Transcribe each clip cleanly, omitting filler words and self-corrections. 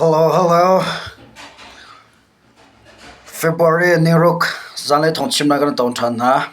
Hello, hello. February ni ruk zanlei thawngchimnak kan tong ṭhan hna.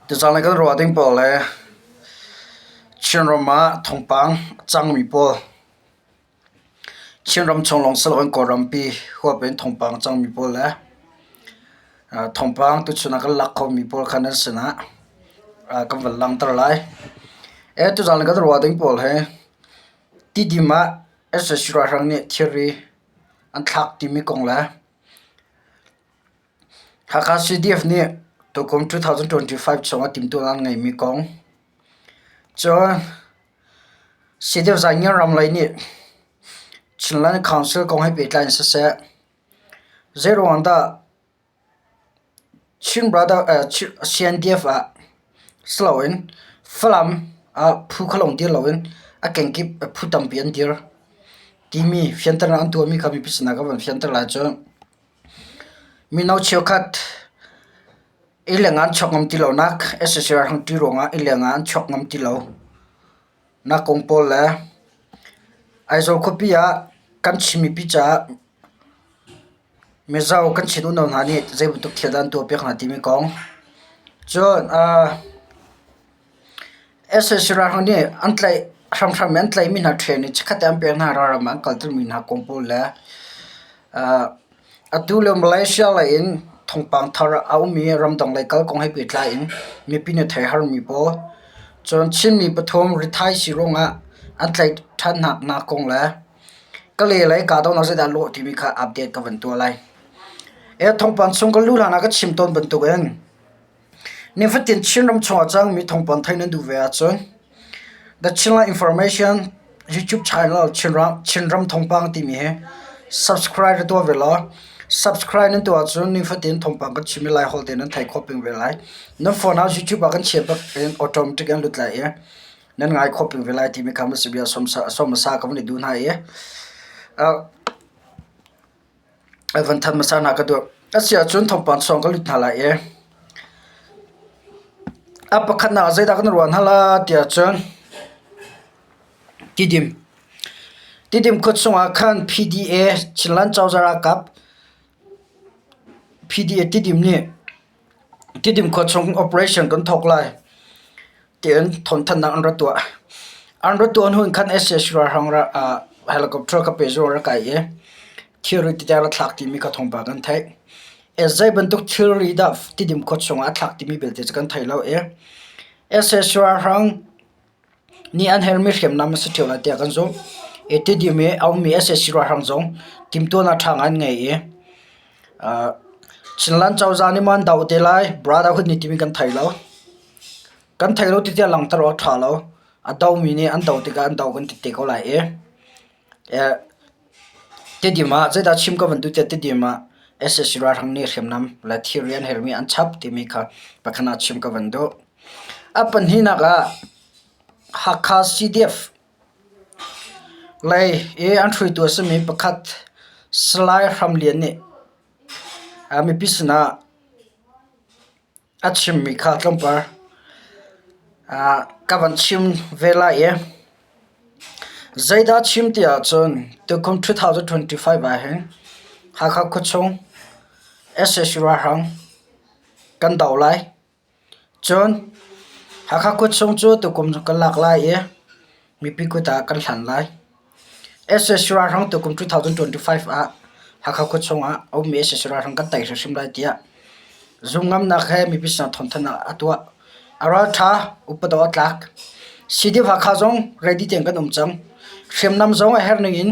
Tuzanlei kan ruah ding pawl le Chinram ah thawngpang a cangmi pawl, Chinram chung lawng si loin Kawlrampi huap in thawngpang a cangmi pawl le thawngpang tuchun ah kan lak khomi pawl kha nan sinah kan van langhter lai. Tuzanlei kan ruah ding pawl hi Tidim ah sac ralhrang nih thilri an thlak timi kong le Hakha CDF nih tukum 2025 chungah timhtuahnak an ngeimi kong, cun CDF Zaingian ram lei nih Chinland Council kong he pehtlai in siseh, zeiruang dah Chin Brother CNDF ah si loin Falam ah phu kha lawng dir loin a kenkip phu tampi an dir timi fianternak an tuahmi kha mipi sinah ka van fianter lai cu mino cheukhat inn leng ah an chuak ngam ti lonak sac ralhrang ṭih ruangah inn leng ah an chuak ngam ti lo nak kong pawl le Aizawl khuapi ah kan Chin mipi caah Mizo kan Chin unau hna nih zei bantuk thil dah an tuahpiak hna timi kong. Cun sac ralhrang nih an tlaih hramhram in an tlaihmi hna ṭhen i chikkhat te an pek hna ralram ah an kaltermi hna kong pawl le atu lio Malaysia lei in thawngpang thar a ummi ramdang lei kal kong he pehtlai in mipi nih theih harmi pawl. Cun Chinmi pathum rithaisii si ruangah an tlaih ṭhan hna kong le Ka le lei kahdohnak zeidah a lawh timi kha update ka van tuah lai. Thawngpang chung ka luh hlan ah ka chim tawn bantukin nifatin Chinram chungah cangmi thawngpang theih nan duh ve ahcun The Chinland Information YouTube channel Chinram, Chinram Thawngpang timi hi subscribe na tuah ve law subscribe nan tuah ahcun nifatin thawngpang kan chim i Laiholh tein nan theih khawh peng ve lai. Nan phone ah YouTube ah kan chiah bak in automatic an lut lai i nan ngai khawh peng ve lai timi kha bia sawm hmasa ka van i duh hna i van thanh hmasa hna ka duh. A si ahcun thawngpang sawng ka lut hna lai i a pakhatnak ah zeidah kan ruah hna la tiah cun Tidim Tidim khua chungah khan PDA Chinland Cozah ralkap PDA Tidim nih Tidim khua chung operation kan thawk lai. Tiin thawngthanhnak an rak tuah. An rak tuah hnu in khan sac ralhrang helicopter kha pehzulh an rak kai i thilri tete a rak thlak timi kha thawngpang kan theih. Zei bantuk thilri dah Tidim khua chungah a thlak timi belte cu kan thei lo i sac ralhrang nih an herhmi hriamnam a si ṭheo lai tiah kan zumh. I Tidim i a ummi sac ralhrang zong timhtuahnak ṭha ngai an ngei i Chinland cozah nih maw an doh te lai, Brotherhood nih timi kan thei lo. Kan thei lo ti tiah langhter awk a ṭha lo. A domi nih an do tikah an do kan ti te ko lai i Tidim ah zeidah chim ka van duh tiah Tidim ah sac ralhrang nih hriamnam le thilri an herhmi an chap timi kha pakhat ah chim ka van duh. A pahnihnak ah Hakha CDF lei i an hruaitu a simi pakhat Salai Hram Lian nih mipi sinah A chimmi kha tlawmpal ka van chim ve lai i zeidah chim ti ahcun tukum 2025 ah hin Hakha khuachung sac ralhrang kan doh lai. Cun Hakha khuachung cu tukum kan lak lai i mipi kut ah kan hlan lai. Sac ralhrang tukum 2025 ah Hakha khuachung ah a ummi sac ralhrang kan tei hrimhrim lai tiah zumngamnak he mipi sinah thawngthanhnak a tuah. A ralṭha, upat awk a tlak. CDF Hakha zong ready tein kan um cang. Hriamnam zong a herh ning in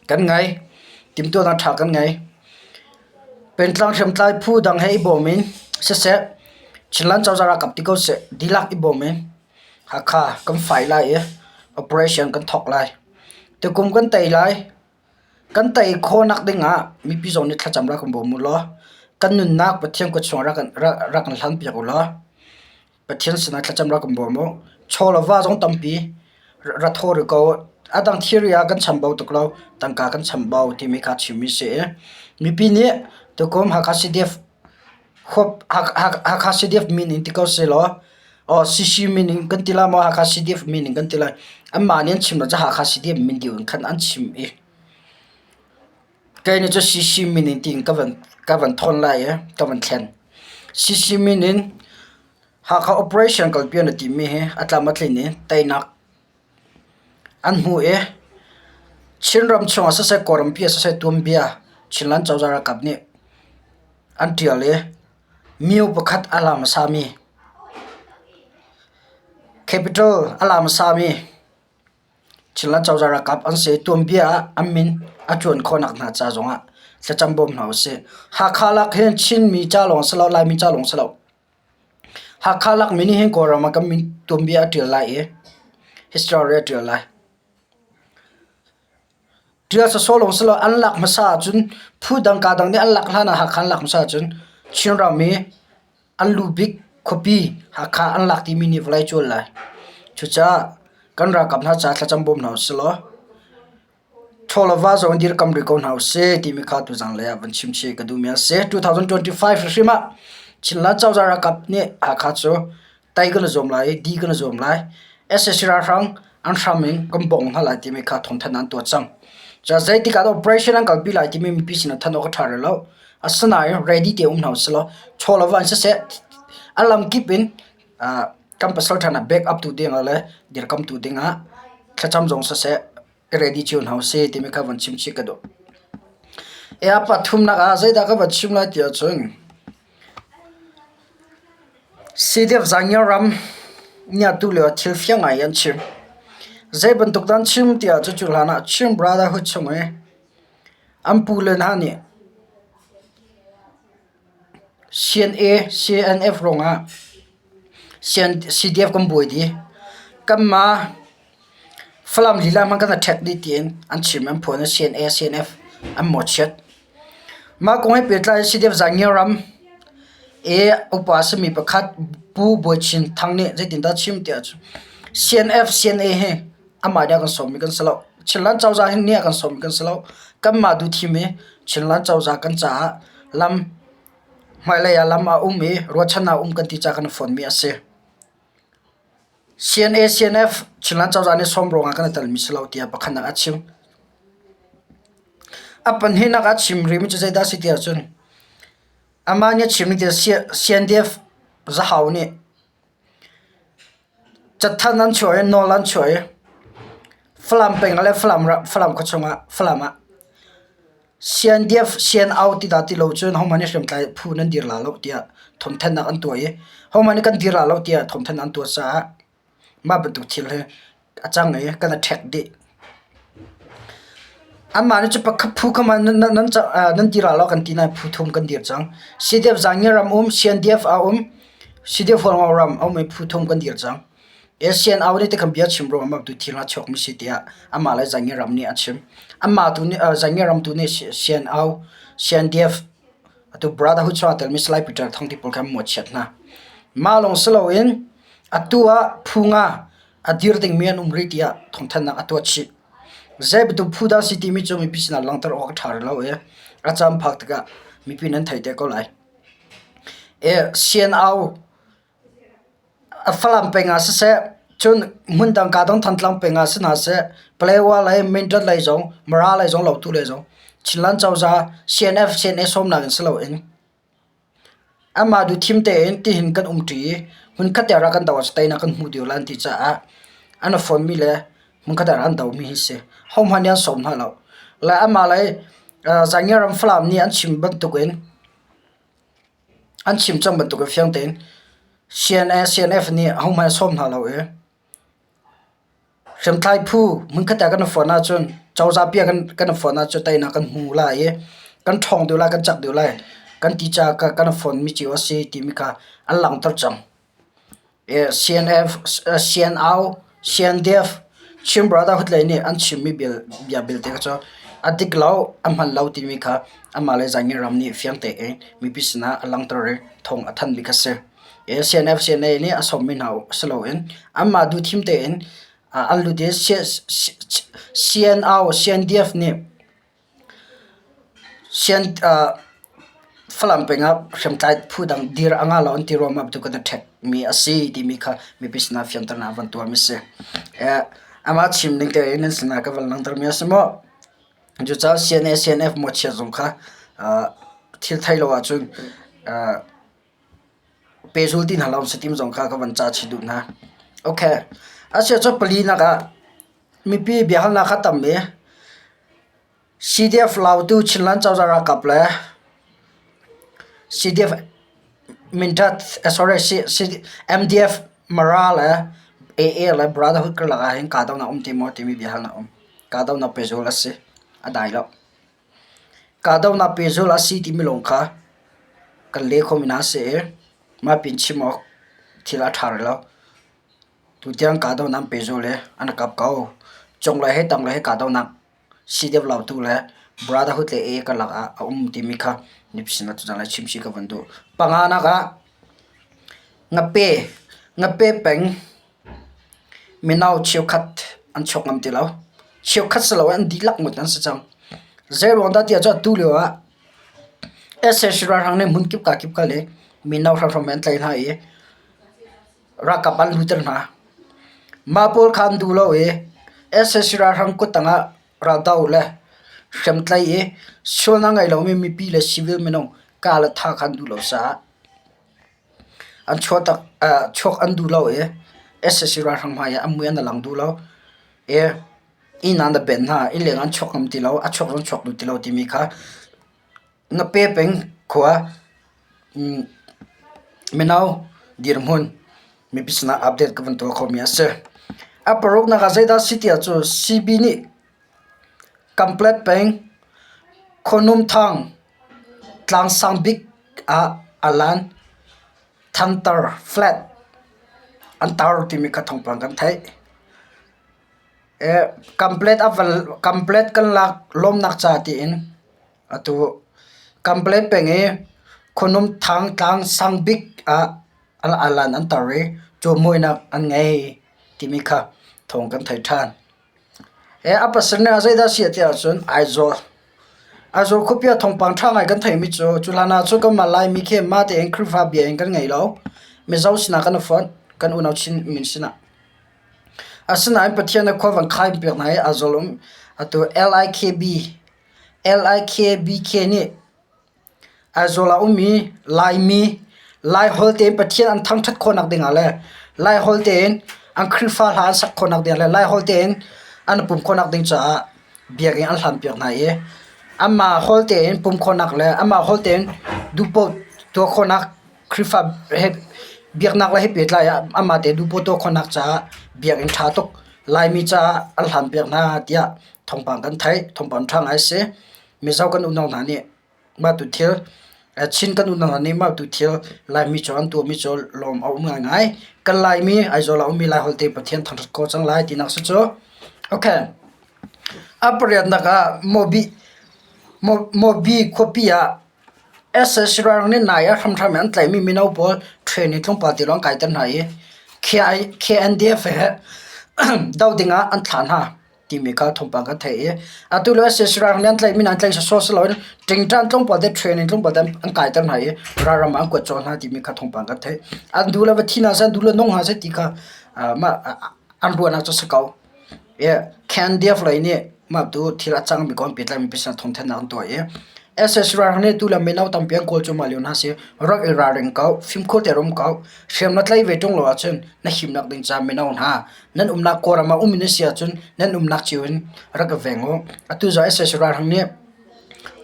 kan ngei. Timhtuahnak ṭha kan ngei. Pengtlang hriamtlai phu dang he i bawm in siseh, Chinland cozah ralkap ti ko seh, dihlak i bawm in Hakha kan fai lai i operation kan thawk lai. Tukum kan tei lai. Kan tei khawhnak ding ah mipi zong nih thlacam rak kan bawm u law kan nunnak Pathian kut chungah rak kan rak kan hlanpiak u law Pathian sinah thlacam rak kan bawm u. Chaw le va zong tampi ra thaw rih ko. A dang thilri ah kan chambau tuk lo. Tangka kan chambau timi kha chimmi si i mipi nih tukum Hakha CDF Hakha CDF min in ti ko sehlaw CC min in kan ti lai maw Hakha CDF min in kan ti lai. Anmah nih an chim lo cu Hakha CDF min deuh in khan an chim i. Kei nih cu CC min in tiin ka van ka van thawn lai i ka van thlen. CC min in Hakha operation kalpi na timi hi a tlam a tlin i teinak an hmu i Chinram chungah siseh Kawlrampi ah siseh tuanbia Chinland cozah ralkap nih an ṭial i myo pakhat a la hmasa mi capital a la hmasa mi Chinland cozah ralkap an si. Tuanbia ah an min a cuan khawhnak hna ca zongah thlacam bawm hna usih. Hakha lak hin Chinmi ca lawng si lo, Laimi ca lawng si lo. Hakha lak mi nih hin Kawlram ah kan min tuanbia a ṭial lai i history a ṭial lai. Ṭial sawsawh lawng si lo, an lak hmasa ahcun phu dang kaa dang nih an lak hlan ah Hakha an lak hmasa ahcun Chinram i an lu bik khuapi Hakha an lak timi nih vawlei cual lai. Cucaah kan ralkap hna caah thlacam bawm hna usih law Thaw le va zong dirkam rih ko hna usih timi kha tuzanglei ah van chim chih ka duhmi a si. 2025 hrimhrim ah Chinland cozah ralkap nih Hakha cu tei kan i zuam lai i di kan i zuam lai. Sac ralhrang an hram in kan bawng hna lai timi kha thawngthanh an tuah cang. Cun zeitik ah dah operation an kalpi lai timi mipi sinah thanh awk a ṭha rih lo. Asinain ready te um hna usih law chaw le va in siseh a lamkip in kan pasal ṭha hna back up tu dingah le dirkamtu dingah thlacam zong siseh i ready cio hna usih timi kha van chim chih ka duh. A pathumnak ah zeidah ka van chim lai ti ahcun CDF Zangiar ram nih atu lio ah thil fiang ngai an chim. Zei bantuk dah an chim ti ahcun cu hlan ah Chin Brotherhood chung i an pu le hna nih CNA, CNF ruangah CDF kan buai dih. Kanmah Falam lila hmanh kan i ṭhek dih tiin an chim an phuan i CNA, CNF an mawhchiat. Mah kong he pehtlai in CDF Zangiar ram i upa a simi pakhat Pu Bawi Chin Thang nih zeitindah a chim tiah cun CNF, CNA hi amah nih a kan sawmmi kan si lo. Chinland cozah hi nih a kan sawmmi kan si lo. Kanmah duhthim i Chinland cozah kan caah lam hmailei ah lam a um i ruahchannak a um kan ti caah kan i fonhmi a si. CNA, CNF Chinland cozah nih sawm ruangah kan i telmi si lo tiah pakhatnak a chim. A pahnihnak a chim rihmi cu zeidah a si ti ahcun amah nih a chimmi cu CNDF Zahau nih Cathanh an chuah i nawl an chuah i Falam peng le Falam khua chungah Falam ah CNDF CNO ti dah ti lo cun hohmanh nih hriamtlai phu nan dir la lo tiah thawngthanhnak an tuah i hohmanh nih kan dir la lo tiah thawngthanhnak an tuah caah mah bantuk thil hi a cang i kan i ṭhek dih. Anmah nih cu pakhat phu kha nan dir ah kan ti nain phu thum kan dir cang. CDF Zangiar ram um, CNDF a um, CDF Hualngo ram a um i phu thum kan dir cang. CNO nih tikhan bia chim ruangah mah tu thil a chuakmi si tiah amah le Zangiar ram nih a chim. Amah tu nih Zangiar ram tu nih CNO, CNDF atu Brotherhood chung aa telmi Salai Peter Thang ti pawl kha an mawhchiat hna. Mah lawng si loin atu ah phu nga a dir dingmi an um rih tiah thawngthanhnak a tuah chih. Zei bantuk phu dah a si timi cu mipi sinah langhter awk a ṭha rih lo i a caan phak tikah mipi nan thei te ko lai. CNO a Falam peng ah siseh, cun hmundang kaa dang Thantlang peng ah si hna seh, Palewa lei, Mindat lei zong, Mara lei zong, Lautu lei zong Chinland cozah CNF, CNA sawmnak in si loin Amah duhthim tein tihin kan umṭi i hmunkhat te ah rak kan do ahcun teinak kan hmuh dih lai an ti caah an i fonmi le hmunkhat ah rak an domi hi si. Hohmanh nih an sawm hna lo. Le amah lei Zaingia ram Falam nih an chim bantukin an chim cang bantukin fiang tein CNA, CNF nih ahohmanh an sawm hna lo i Hriamtlai phu hmunkhat ah kan i fonh ahcun cozah pi ah kan i fonh ahcun teinak kan hmu lai i kan ṭhawng deuh lai, kan cak deuh lai kan ti caah kan i fonhmi cio a si timi kha an langhter cang. CNF, CNO, CNDF, Chin Brotherhood lei nih an chimmi bia belte kha cu a dik lo, a hman lo timi kha amah le Zaingi ram nih fiang tein mipi sinah a langhter i thawng a thanhmi kha a si. CNF CNA nih a sawmmi hna si loin anmah duhthim tein an lut i CNO CNDF nih Falam peng ah hriamtlai phu dang dir a ngah lo an ti ruangah tu kan i ṭhekmi a si timi kha mipi sinah fianternak van tuahmi a si. Amah chim ning tein nan sinah ka van langhtermi a si maw? Cucaah CNA CNF mawhchiat zong kha thil theih lo ahcun pehzul ti hna lo si tim zong kha ka van ca chih duh hna. Okay. Asiah palinak ah mipi biahalnak kha tam i CDF Lautu Chinland cozah ralkap le CDF Mindat sorry MDF Mara le AA le Brotherhood karlak ah hin kahdohnak a um ti maw timi biahalnak a um. Kahdohnak pehzul a si. A dai lo. Kahdohnak pehzul a si timi lawng kha kan leh khomi hna a si i mah pin chim awk thil a ṭha rih lo. Tutiang kahdohnak an pehzul i an i kap ko. Cunglei he tanglei he kahdohnak si deuh lo tu le brotherhood le AA karlak ah a um timi kha mipi sinah tuzaan ah chimchih ka van duh. Panganak ah ngape, ngape peng mino cheukhat an chuak ngam ti lo. Cheukhat si loin an dihlak ngawt an si cang. Zeiruang dah tiah cun atu lio ah sac ralhrang nih hmun kip ka kip kal i mino hramhram an tlaih hna i ralkap an lutter hna. Mah pawl kha an duh lo i sac ralhrang kuttang ah raldo le hriamtlaih i sualnak ngei lomi mipi le civil minung kah le thah kha an duh lo caah an chuahtak chuak an duh lo i sac ralhrang hmai ah an mui an i lang duh lo i inn ah an i benh hna. Inn leng ah an chuak ngam ti lo, a chuak zong chuak duh ti lo timi kha na pe peng khua mino dirhmun mipi sinah update ka van tuah khomi a si. A paruknak ah zeidah a si tiah cu CB nih Kamplet peng Khuanumthang tlangsang bik ah alan Thantar flat an tar timi kha thawngpang kan theih. Kamplet kan lak lawmnak ca tiin Atu Kamplet peng i Khuanumthang tlang sang bik ah alan an tar i cawnmuainak an ngei timi kha thawng kan theih ṭhan. A pasal nih zeidah a si tiah cun Aizawl. Aizawl khuapi ah thawngpang ṭha ngai kan theihmi cu cu hlan ah cun kanmah Laimi khi mah tein Khrihfa bia in kan ngei lo. Mizo sinah kan i fonh, kan unau Chin min sinah. Asinain Pathian nih khua van khai piak hna i Aizawl um atu LIKB LIKBK nih Aizawl ah ummi Laimi Laiholh tein Pathian an thangṭhat khawhnak dingah le Laiholh tein an Khrihfa hla an sak khawhnak ding le Laiholh tein an i pumh khawhnak ding caah biakinn an hlanpiak hna i anmah holh tein pumh khawhnak le anmah holh tein duhpaoh tuah khawhnak Khrihfa he biaknak le he pehtlai ah anmah tein duhpaoh tuah khawhnak caah biakinn ṭha tuk Laimi caah an hlanpiak hna tiah thawngpang kan theih. Thawngpang ṭha ngai a si. Mizo kan unau hna nih mah tu thil Chin kan unau hna nih mah tu thil Laimi cu an tuahmi cu lawm a um ngaingai. Kan Laimi Aizawl ah ummi Laiholh te Pathian thangṭhat ko cang lai tinak si cu. Okay. A pariatnak ah Mobi Mobi khuapi ah sac ralring nih nai ah hramhram in an tlaihmi mino pawl train in tlawmpal te lawng an kaiter hna i KNDF he doh ding ah an thlah hna timi kha thawngpang kan theih i atu lio sac ralring nih an tlaihmi hna an tlaih sawsawh si loin ṭingṭan tlawmpal te train in tlawmpal te an kaiter hna i ralram ah an kuat colh hna timi kha thawngpang kan theih. An duh le va thi hna seh, an duh le nung hna seh ti kha mah an ruahnak cu a si ko. KNDF lei nih mah tu thil a cangmi kong pehtlaimi pisa thawngthanhnak an tuah i sac ralring nih tu le mino tampi an kawl cuahmah lio hna si rak i ralring ko, fimkhur tein um ko, hriam na tlaih ve ṭung lo ahcun na himnak ding caah mino hna nan umnak Kawlram ah um in na si ahcun nan umnak cio in rak i veng u. Atu zong sac ralring nih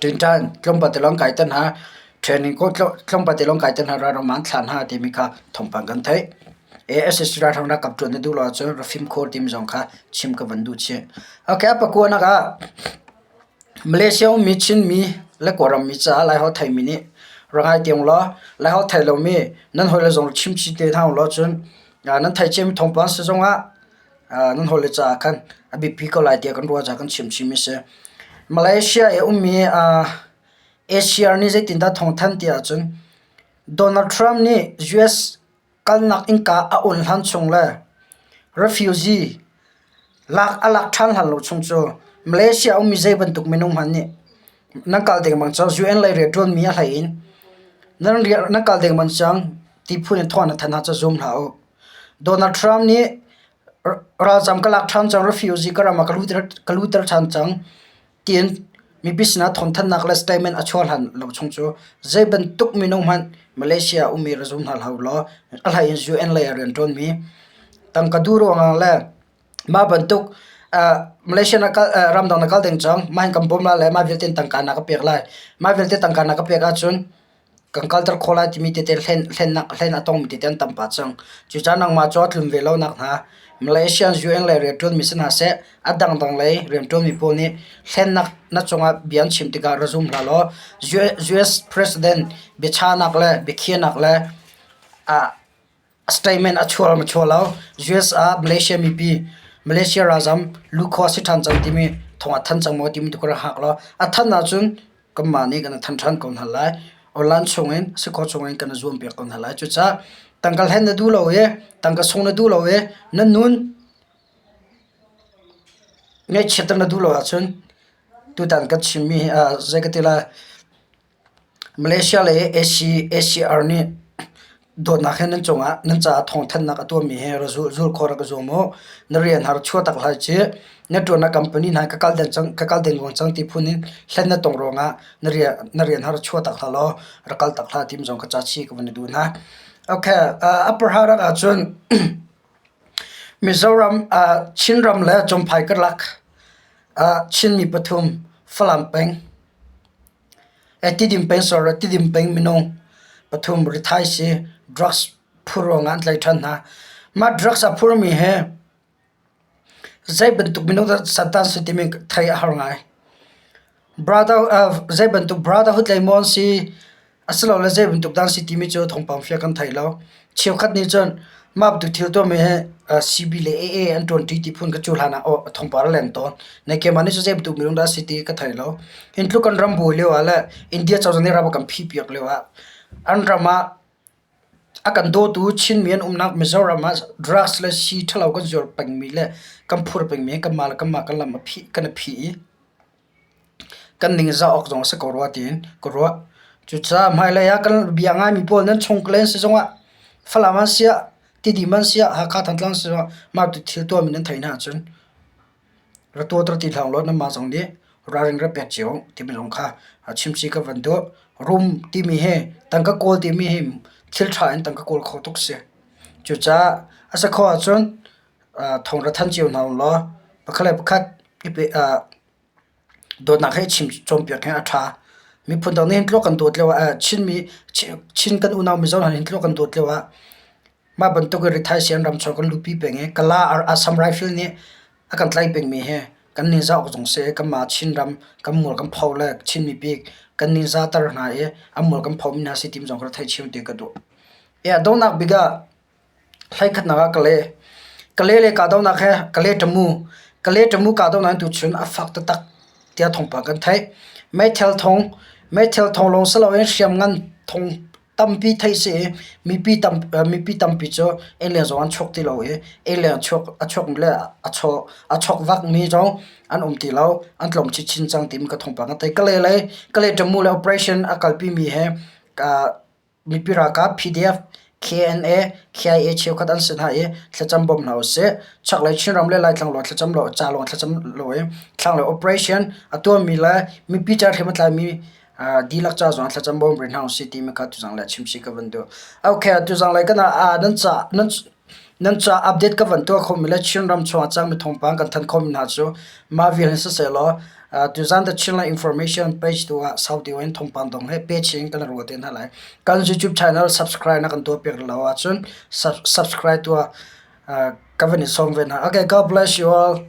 ṭinṭan tlawmpal te lawng kai te hna, training ko tlawmpal te lawng kai te hna ralram ah an thlah hna timi kha thawngpang kan theih. Sac ralhrang ralkap ṭuan na duh lo ahcun ra fimkhur timi zong kha chim ka van duh chih. Okay, a pakuanak ah Malaysia ummi Chinmi le Kawlrammi caah Laiholh theimi nih ra ngai te ulaw Laiholh thei lomi nan hawile zong chim chih te hna ulaw cun nan theih ciami thawngpang si zongah nan hawile caah khan a biapi ko lai tiah kan ruah caah kan chim chihmi a si. Malaysia i ummi Asia nih zeitindah thawngthanh ti ahcun Donald Trump nih US kalnak innka a on hlan chung le refugee lak a lak ṭhan hlan lo chung cu Malaysia ummi zei bantuk minung hmanh nih nan kal dengmang cang UN lei rianṭuanmi a hlei in nan rian nan kal dengmang cang ti phun in thawng na thanh hna cu zum hlah u. Donald Trump nih ralzam ka lak ṭhan cang refugee ka ram ah ka luter ṭhan cang. Tiin mipi sinah thawngthanhnak le statement a chuah hlan lo chung cu zei bantuk minung hmanh Malaysia ah ummi ra zum hna hlah ulaw a hlei in UN lei ah rianṭuanmi tangka duh ruangah le mah bantuk Malaysia na kal ramdang na kal ding cang mah hin kan bawm lai le mah vialte in tangka na ka pek lai. Mah vialte tangka na ka pek ahcun kan kalter khawh lai timi tete hlen a tongmi tete an tam pah cang. Cucaah nangmah cu a tlun ve lo nak hna Malaysian UN lei rianṭuanmi si hna seh, a dangdang lei rianṭuanmi pawl nih hlennak na cungah bia an chim tikah ra zum hlah law US President biachahnak le biakhiahnak le statement a chuah maw chuah lo, US ah Malaysia mipi Malaysia ralzam lukhua si ṭhan cang timi thawng a thanh cang maw timi tu ka rak hngak law a thanh ahcun kanmah nih kan thanh ṭhan ko hna lai. Online chungin si khawh chungin kan i zuampiak ko hna lai. Cucaah tangka hlen na duh lo i tangka sung na duh lo i na nun ngaihchiatter na duh lo ahcun tutan kan chimmi hi zei ka ti lai Malaysia le ACR nih dawtnak he nan cungah nan caah thawngthanhnak a tuahmi he ra zul khawh rak i zuam u. Na rian har chuah tak hlah cih. Na ṭuannak company hna ka kal deng cang ka kal dengmang cang ti phun in hlen na tong ruangah na rian har chuah tak hlah law rak kal tak hlah timi zong ka ca chih ka van i duh hna. Okay, upper harak ahcun Mizoram, Chinram le Champhai karlak Chinmi pathum Falam peng Tidim peng sorry Tidim peng minung pathum rithai si drugs phur ruangah an tlaih ṭhan hna. Mah drugs a phurmi hi zei bantuk minung dah satan si timi theih a har ngai. Brother zei bantuk brotherhood lei maw an si asilole zei bantuk dah an si timi cu thawngpang fiang kan thei lo. Cheukhat nih cun mah bantuk thil tuahmi hi CB le AA an ṭuanṭi ti phun ka cu hlan ah thawngpang a leng tawn. Na keimah nih cun zei bantuk minung dah a si ti ka thei lo. Hi tluk kan ram buai lio ah le India cozah nih ram a kan phihpiak lio ah an ram ah a kan dawtu Chinmi an umnak Mizoram ah drugs le sii ṭhalo kan zuar pengmi le kan phur pengmi kanmah le kanmah kan lam a phih kan i phih i kan ningzah awk zong a si ko rua tiin ka ruah. Cucaah hmailei ah kan bia ngaimi pawl nan chungkle an si zongah Falam an si ah, Tidim an si ah, Hakha Thantlang si zongah mah tu thil tuahmi nan theih hna ahcun ra tuah ti hlah law nanmah zong nih ralring ra pek cio timi zong kha chimchih ka van duh. Rum timi hi tangka kawl timi hi thil ṭha in tangka kawl kho tuk si. Cucaah a si khawh ahcun thawng ra thanh cio hna u law pakhat le pakhat dawtnak he chim cawnpiak hi a ṭha. Miphun dang nih hin tluk kan dawt lio ah Chinmi Chin kan unau Mizo hna nih hin tluk kan dawt lio ah mah bantuk in rithaisi an ram chung kan luhpi peng i Kala Assam Rifle nih a kan tlaih pengmi hi kan ningzah awk zong si. Kanmah Chinram kan mual kan pho le Chin mipi kan ningzahter hna i an mual kan phomi hna si ti zong ka rak theih chim ti ka duh. Donghnak bik ah Hleikhatnak ah Kale. Kale le kahdohnak he Kale ṭamu. Kale ṭamu kahdohnak in tuchun a fak taktak tiah thawngpang kan theih. Meithal thong, meithal thong lawng si loin hriamngan thong tampi theih si i mipi tam mipi tampi cu innleng zong an chuak ti lo i innleng chuak a chuakmi le a chaw a chawkvakmi zong an um ti lo. An tlawm chinchin cang timi ka thawngpang kan theih. Kale lei Kale ṭamu le operation a kalpimi he Mipi ralkap PDF, KNA, KIA cheukhat an si hna i thlacam bawm hna usih. Chaklei Chinram le Laitlang lawng thlacam lo ca lawng thlacam lo i thlanglei operation a tuahmi le mipi ca hrim a tlaimi dihlak ca zong thlacam bawm rih hna usih timi kha tuzang le chim si ka van duh. Okay, tuzang lei kan ah nan ca nan Nan ca update ka van tuah khomi le Chinram chungah cangmi thawngpang kan thanh khomi hna cu mah vial hin siseh law tuzan The Chinland Information page tu ah sau deuh in thawngpang dong he page in kan ruah te hna lai. Kan YouTube channel subscribe na kan tuah piak lo ahcun subscribe tuah ka van i sawm ve hna. Okay, God bless you all.